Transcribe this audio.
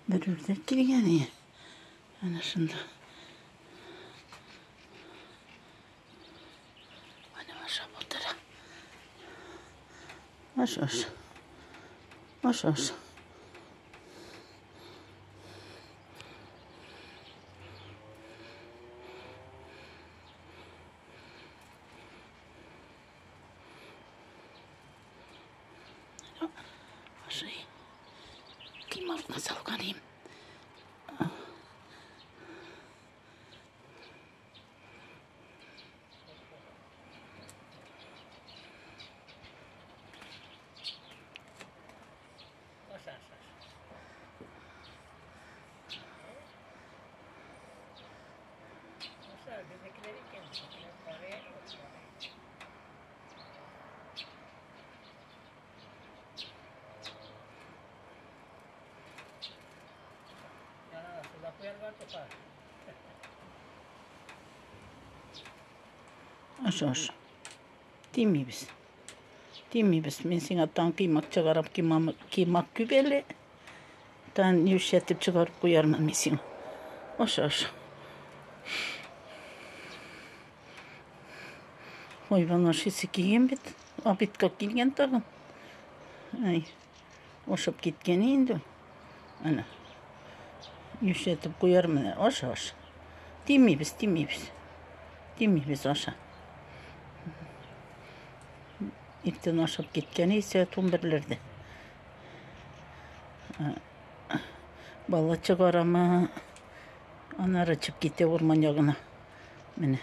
Бер үрдәк килгән ие. Әнә шунда. Әнә ашап утыра. Аш, аш. Аш, аш. Ашый. Кыймакны салган им. Аша, аша. Тимибез. Тимибез. Мин сиңа таң кыймак чыгарып, кыймак күп әле. Тан юшәтеп чыгарып куярмын мин сиңа. Аша, аша. Хайван ашыйсы килгән бит. Обедка килгән тагын. Ай, ашап киткән инде. Әнә. Юшәтеп куярмын. Аша, аша. Тимибез, тимибез. Тимибез, аша. Иртән ашап киткән сәгать 11-ләрдә. Бала чыгарамы? Анары чыгып китә урман ягына. Менә.